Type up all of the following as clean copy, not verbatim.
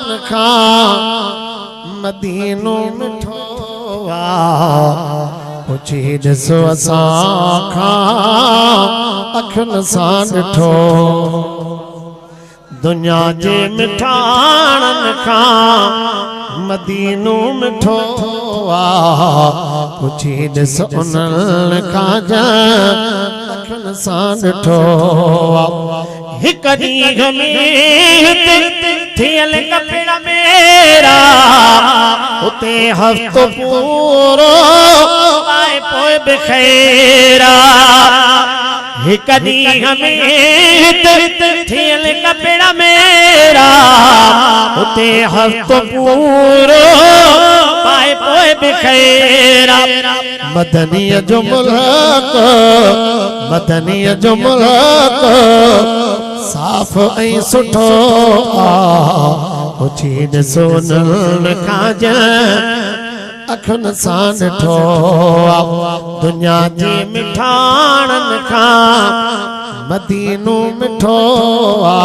مٺاڻن کان مدينو مٺو آ. پڇي ڏسو اسان کان اکين سان ڏٺو. دنيا جي مٺاڻن کان مدينو مٺو آ. پڇي ڏس انهن کان جن اکين سان ڏٺو آ. هڪ ڏينهن ۾ هت ٿيل ڪپڙا ميرا، اتي هفتو پورو پائي پوء به خيرا. هڪ ڏينهن ۾ هت ٿيل ڪپڙا ميرا، اتي هفتو پورو پائي پوء به خيرا. مدنيء جو ملڪ، مدنيء جو ملڪ صاف ۽ سٺو آ. پڇي ڏسو انهن کان جن اکين سان ڏٺو آ. دنيا جي مٺاڻن کان مدينو مٺو آ.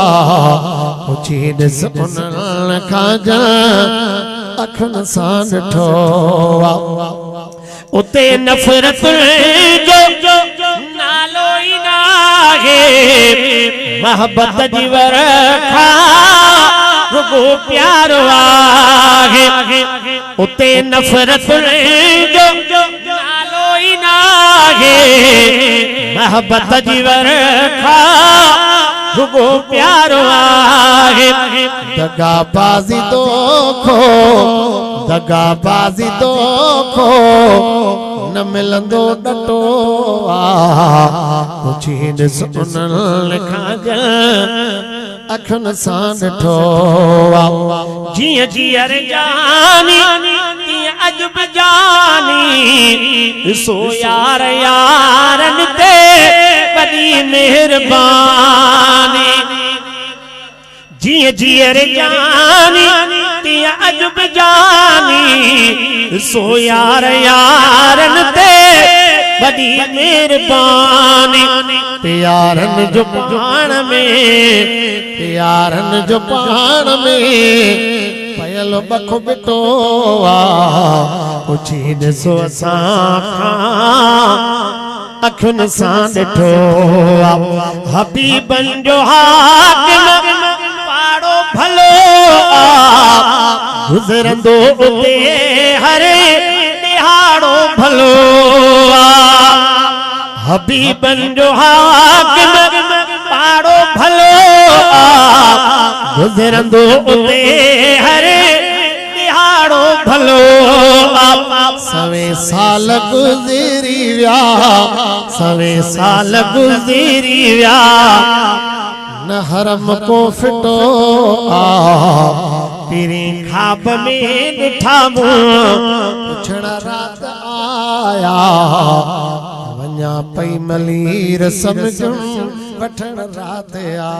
پڇي ڏس انهن کان جن اکين سان ڏٺو آ. اتي نفرت جو نالو ئي ناهي، محبت جي ورکا رڳو پيار آهي. اتي نفرت جو نالو ئي ناهي، محبت جي ورکا رڳو پيار آهي. دغابازي دوکو، دغابازي دوکو، نه ملندو ڏٽو آ. پڇي ڏس انهن کان جن اکين سان ڏٺو آ. جيئن جيئر جاني تيئن اڄ به جاني، ڏسو يار يارن تي وڏي مهرباني. جيئن جيئر جاني تيئن اڄ به جاني، ڏسو يار يارن تي وڏي مهرباني. پيارن جو پاڻ ۾، پيارن جو پاڻ ۾ پيل بک ٻٽو آ. پڇي ڏسو اسان کان اکين سان ڏٺو آ. حبيبن جو حاڪم پاڙو ڀلو آ، گذرندو اتي هر ڏهاڙو ڀلو آ. حبيبن جو حاڪم پاڙو ڀلو آ، گذرندو اتي هر ڏهاڙو ڀلو آ. سوين سال گذري ويا، سوين سال گذري ويا، نه حرم ڪو ڦٽو آ. پرين خواب ۾ ڏٺا مون، پڇڻ رات آيا. وڃان پئي ملير سمجهم، وٺڻ رات آيا.